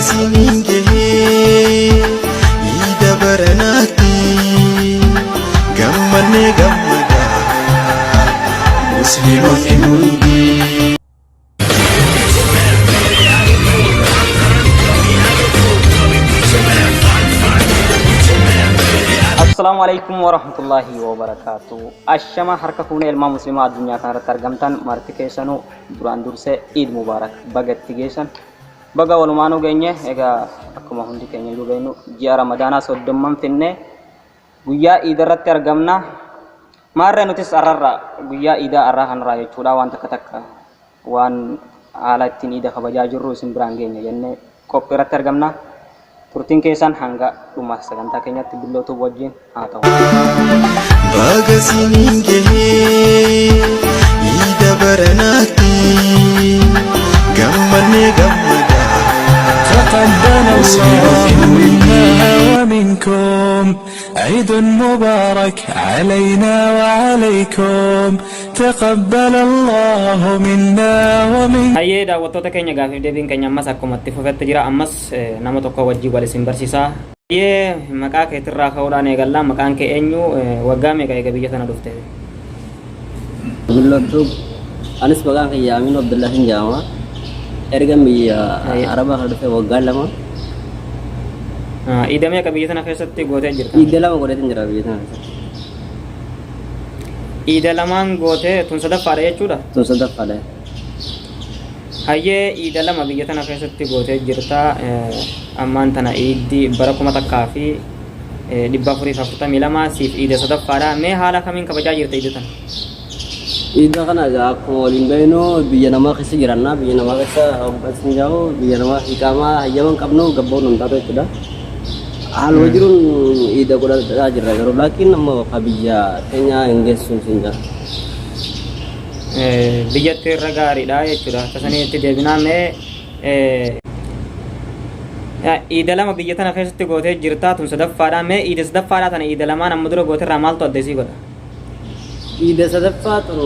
Baga siniin gahee iida baranaatti gammannee gammadaa musliimonni hundi. Assalaamu alaikum warahmatullaahi wabarakaatu. Ashama harka fuunee ilmaan muslimaa addunyaa kanarratti argamtan marti keessanuu duraan dursee Iid Mubaarak baga itti geessan. Baga walumaanuu geenye. Egaa akkuma hundi keenya iyyuu beeknu ji'a Ramadaanaa soddomman finnee guyyaa Iida irratti argamna. Maarree nutis arrarra guyyaa Iidaa arraa kanarraa jechuudha waan takka takka waan haala ittiin Iida kabajaa jirru isin biraan geenya jennee qophii irratti argamna. Turtiin keessan hanga dhuma sagantaa keenyatti Billoo Tube wajjin haa ta'u. Baga siniin gahee iida baranaatti gammannee gammadaa تقبل الله musliimonni hundi. منا ومنكم عيد مبارك علينا وعليكم تقبل الله منا ومنكم. Hayyee daawwattoota keenya gaafiif deebiin keenya ammas akkuma itti fufetti jira. Ammas nama tokko wajjin wal isin barsiisaa. Hayyee maqaa keetirraa ka'uudhaan eegallaa maqaan kee eenyu waggaa meeqa eega biyya tana dhufte? Billoo anis maqaan kiyya Amiin Abdullahi jedhama. Erga biyya Arabaa kana dhufe waggaa 2. Iida meeqa biyya tana keessatti gootee jirta? Iida 2 godheetin jira biyya tana keessatti. Iida lamaan gootee tun sadaffaadha jechuudha? Tun sadaffaadha. Hayyee iida 2 biyya tana keessatti gootee jirta. Ammaan tana iiddi bara 1442 siif iida sadaffaadha. Mee haala kamiin kabajaa jirta iida tana? Iida kana egaa akkuma waliin beeknu biyya namaa keessa jiranna. Biyya namaa keessa hoggansi hin jiru. Biyya namaa iqaamaa hayyama hin qabnu gabboon hin taatu jechuudha. Haaluma jiruun iida godhataa jirra garuu laakiin amma ka biyya keenya hin geessu hin jira. Biyyatti irra gaariidha jechuudha. Akkasanii itti deebinaa mee iida 2 biyya tana keessatti gootee jirta tun sadaffaadha. Mee iida sadaffaadha tana iida lamaan amma dura gooterraa maaltu adda isii godha? Iida sadaffaa tun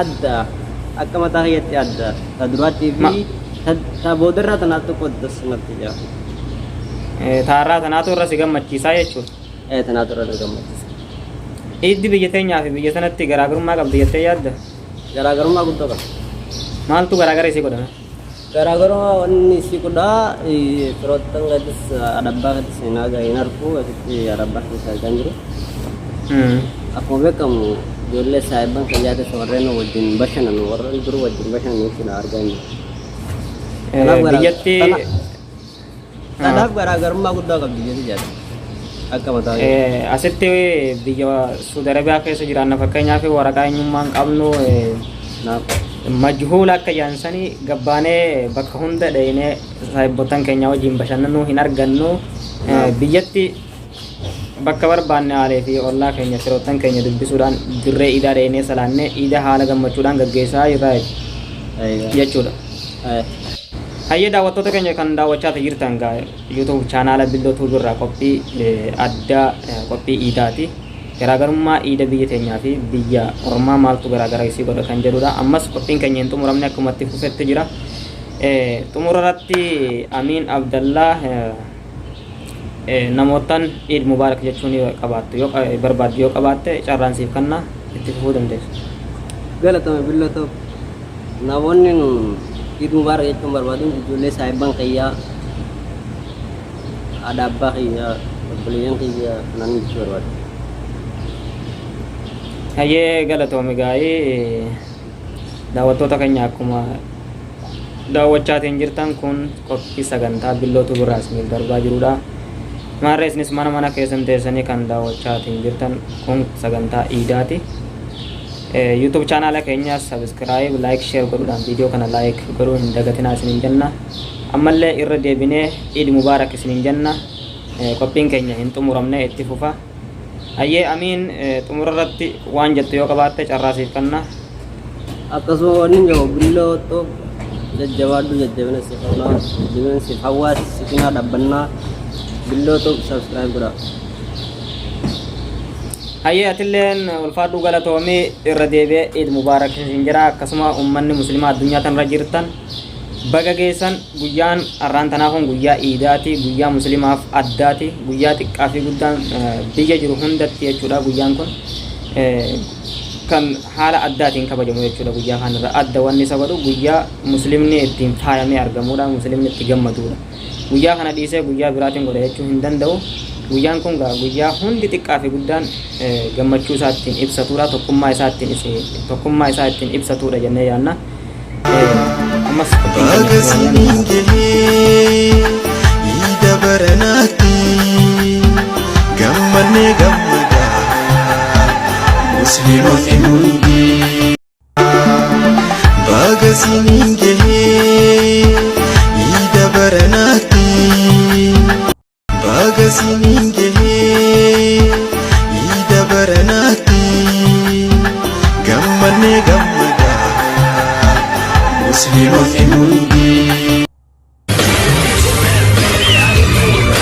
adda akka mataa kiyyatti adda ta duraattii fi ta boodarraa tanaatu qoddas natti jira. Taarraa tanaatu irra si gammachiisaa jechuudha. Ee tanaatu irra na gammachiisa. Iiddi biyya teenyaa fi biyya sanatti garaagarummaa qabdi jettee yaadda? Garaagarummaa guddoo qaba. Maaltu garaagara isii godhame? Garaagarummaa wanni isii godhaa firoottan gadis adabbaa gadis hin haga hin argu asitti adabbaa keessa argaa hin jiru. Akkuma beekamu ijoollee saahibban kiyyaa keessa warreen wajjin bashannanu warreen dur wajjin bashannanu jechuudha argaa hin jiru. Kanaaf Biyyatti kanaaf garaagarummaa guddaa qabdi jedhu jedha. Akka mataa kiyyaa. Asitti biyya Suudi Arabiyaa keessa jiraanna fakkeenyaaf waraqaa eenyummaa hin qabnu Naaf. Majhuula akka jaansanii gabbaanee bakka hunda dheenee saahibbotan keenya wajjin bashannanuu hin argannu. Biyyatti bakka barbaanne haalee fi ollaa keenya firoottan keenya dubbisuudhaan dirree iidaa dheenee salaannee iida haala gammachuudhaan gaggeessaa jirra jechuudha. Hayyee daawwattoota keenya kan daawwachaa jirtan gaa YouTube chaanaala Billoo Tuubii irraa qophii addaa qophii iidaati. Garaagarummaa iida biyya teenyaa fi biyya ormaa maaltu garaagara isii godha kan jedhudha. Ammas qophiin keenya hin xumuramne akkuma itti fufetti jira. Xumura irratti Amiin Abdallaa namootaan Iid Mubaarak jechuun yoo qabaattu yoo barbaaddu yoo qabaatte carraan siif kanna itti fufuu dandeessu. Galatame Billoo Tube. Namoonni Iid Mubaarak jechuun barbaadu ijoollee saahibban kiyyaa haadha abbaa kiyya obboleeyyan kiyya kanaan jechuu barbaada. Hayyee galatoomi gaa'ii daawwattoota keenya akkuma daawwachaatiin jirtan kun qophii sagantaa Billoo Tube irraa isiniif darbaa jirudha. Maarree isinis mana mana keessan teessanii kan daawwachaatiin jirtan kun sagantaa iidaati. YouTube chaanaala keenya subscribe, like, share godhuudhaan viidiyoo kana like godhuu hin dagatinaa isiniin jenna. Ammallee irra deebinee Iid Mubaarak isiniin jenna. Qophiin keenya hin xumuramne itti fufa. Hayyee Amiin xumura irratti waan jettu yoo qabaatte carraa siif kenna. Akkasuma wanni jiru Billoo Tube jajjabaadhu jajjabina siif hawwaa jajjabina siif hawwaa si cinaa dhaabbannaa Billoo Tube subscribe godhaa. Hayyee atilleen ulfaadhuu galatoomii irra deebi'ee Iid Mubaarak isin jira akkasuma uummanni musliimaa addunyaa tanarra jirtan Baga geessan. Guyyaan har'aan tanaa kun guyyaa iidaati, guyyaa muslimaaf addaati, guyyaa xiqqaa fi guddaan biyya jiru hundatti jechuudha. Guyyaan kun kan haala addaatiin kabajamu jechuudha. Guyyaa kanarra adda wanni isa godhu guyyaa muslimni ittiin faayamee argamudha, muslimni itti gammadudha. Guyyaa kana dhiisee guyyaa biraatiin godha jechuu hin danda'u. Guyyaan kun gaa guyyaa hundi xiqqaa fi guddaan gammachuu isaa ittiin ibsatudha, tokkummaa isaa ittiin ibsatudha jennee yaanna. Ammas qophiin keenya Baga itti siniin gahee iida baranaatti, gammannee gammadaa musliimonni hundi. Baga siniin gahee iida baranaatti, baga siniin gahee iida baranaatti, gammannee gammadaa musliimonni hundi.